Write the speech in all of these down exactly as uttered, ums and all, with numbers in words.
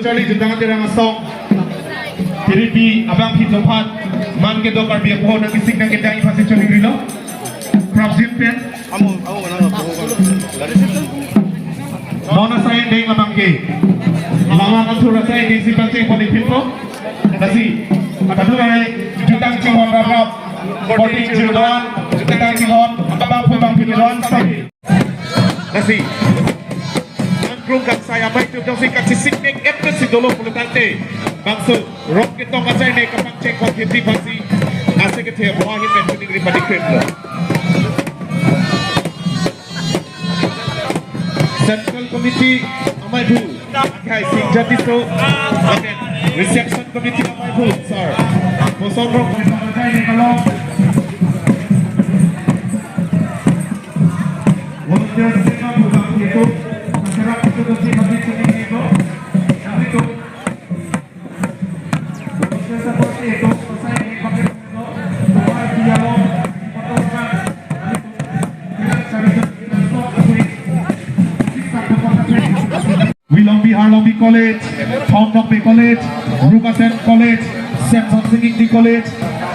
Charli Jutang Terang asong. Tiripi abang phit jongphat. Man kedo Karbi apo nangkesik nangkedang aphansi choningrilo. Prapjin pen. Non asai deng labang ke. Lawan anthur asai dengsi pangcheng pon-ik pinpo. Lasi, kadokave jutang chinghon raprap. Boarding juruan, jutang chinghon, abang phu bang phit juruan, sabi. Lasi. Angkrung Gangsai amei atum jongsi kachesik mek et si dolo pulotangte. Bangso Rongketong Ajaimek kapangcheng pon-ikji aphansi. Ase kethe bo ahin mek chiningri padi krim lo. Central Committee amei aphu, Akhai Singh Jatiso, lapen Reception Committee amei aphu, sir. Koson Rong. Volunteers kita buka itu, masyarakat itu mesti habis ini itu, itu. Wilongbi Harlongbi College, Thong Nokbe College, Rukasen College, Samson Singh Ingti College,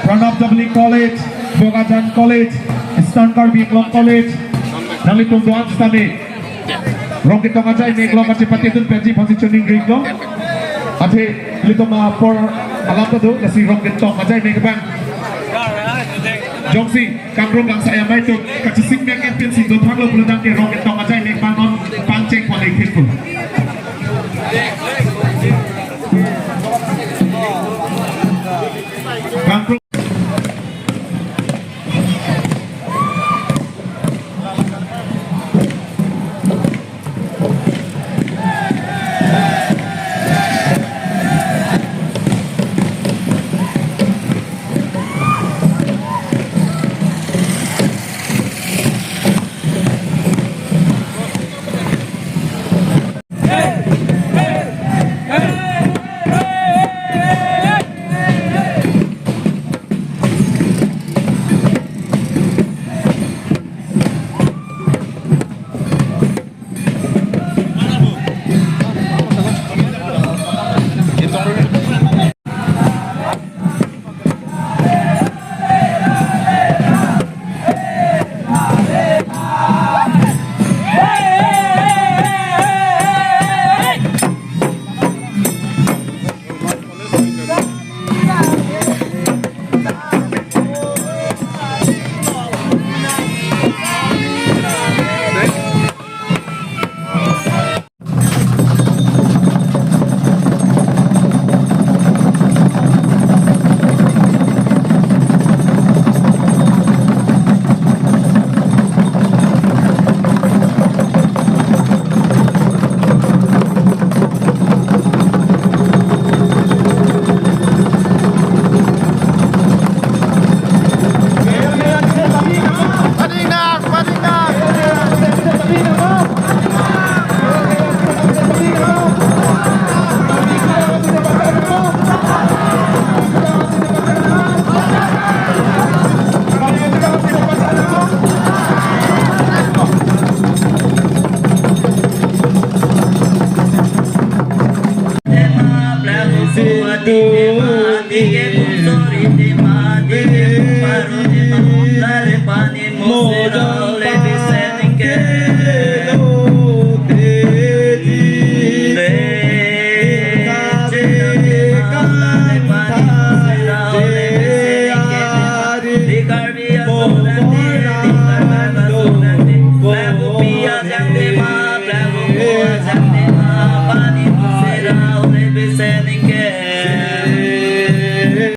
Pranab Doubling College, Bokajan College, Eastern Karbi Anglong College, nanglitum do-an sitame Rongketong Ajaimek along kachepate dun penji aphansi choningrilo. Athe ilitum apor alam ta do, lasi Rongketong Ajaimek abang jongsi Angkrung Gangsai amei atum kachesik mek et pensi dothanglo pulotangte Rongketong Ajaimek abang non pangcheng pon-ik pinpo. Angkrung